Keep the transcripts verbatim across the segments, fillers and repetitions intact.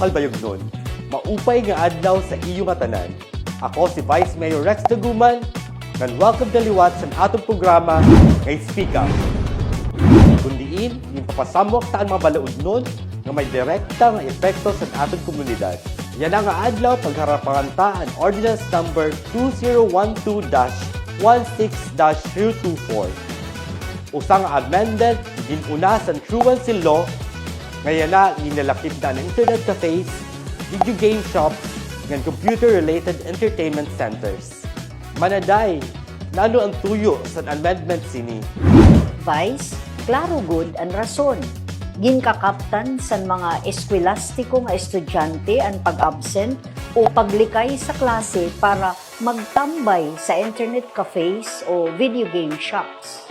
Calbayognon, maupay nga adlaw sa iyo ngatanan. Ako si Vice Mayor Rex Daguman, ngan welcome na liwat sa aton programa nga Speak Up. Kon diin, ginpapasamok ta an mga balaudnon nga may direkta nga epekto sa aton komunidad. Yana nga adlaw, pagharapangan ta an Ordinance Number two zero one two dash one six dash zero two four. Usa nga amendment, gin-una san Truancy Law, nga yana ginlalakip na an internet cafes, video game shops, ngan computer-related entertainment centers. Mana Day, nano an tuyo san amendment sini? Vice, klaro gud an rason. Ginkakaptan san mga eskwelastiko nga estudyante an pag-absent o paglikay sa klase para magtambay sa internet cafes o video game shops.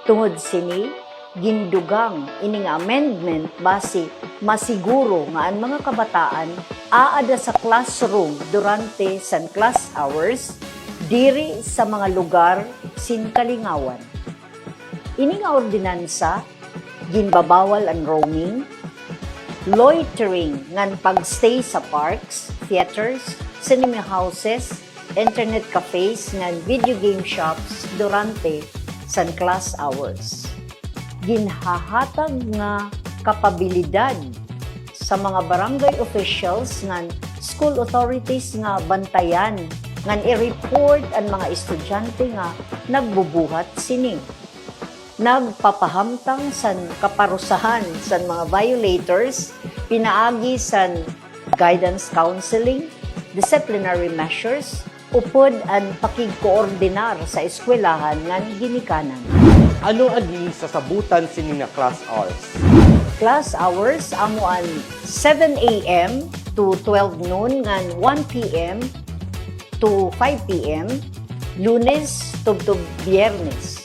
Tungod sini, gindugang ini nga amendment basi masiguro nga an mga kabataan aada sa classroom durante san class hours, diri sa mga lugar sin kalingawan. Ini nga ordinansa, ginbabawal an roaming, loitering ngan pag-stay sa parks, theaters, cinema houses, internet cafes ngan video game shops durante san class hours. Ginhahatag nga kapabilidad sa mga barangay officials ngan school authorities nga bantayan ngan i-report an mga estudyante nga nagbubuhat sini. Nagpapahamtang san kaparusahan san mga violators pinaagi san guidance counseling, disciplinary measures, upod an pakigkoordinar sa eskwelahan ngan ginikanan. Ano an ginsasabutan sini nga class hours? Class hours amo an seven a.m. to twelve noon ngan one p.m. to five p.m., Lunes tubtob Biyernes.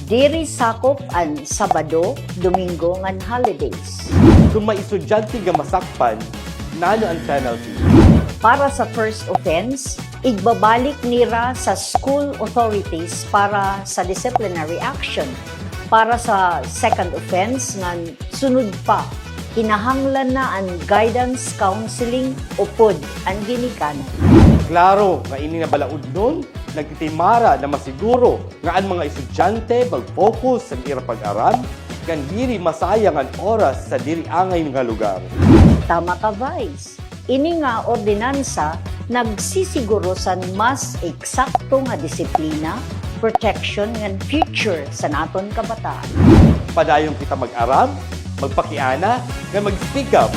Diri sakop an Sabado, Domingo ngan holidays. Kon may estudyante nga masakpan, nano an penalty? Para sa first offense, igbabalik nira sa school authorities para sa disciplinary action. Para sa second offense ngan sunod pa, kinahanglan na an guidance counseling upod an ginikanan. Klaro nga ini nga balaudnon nagtitimara na masiguro nga an mga estudyante mag-focus sa ira pag-aram, ngan diri masayang an oras sa diri angay nga lugar. Tama ka, Vice. Ini nga ordinansa nagsisiguro san mas eksakto nga disiplina, protection, ngan future san aton kabataan. Padayon kita mag-aram, magpakiana, ngan mag-speak up.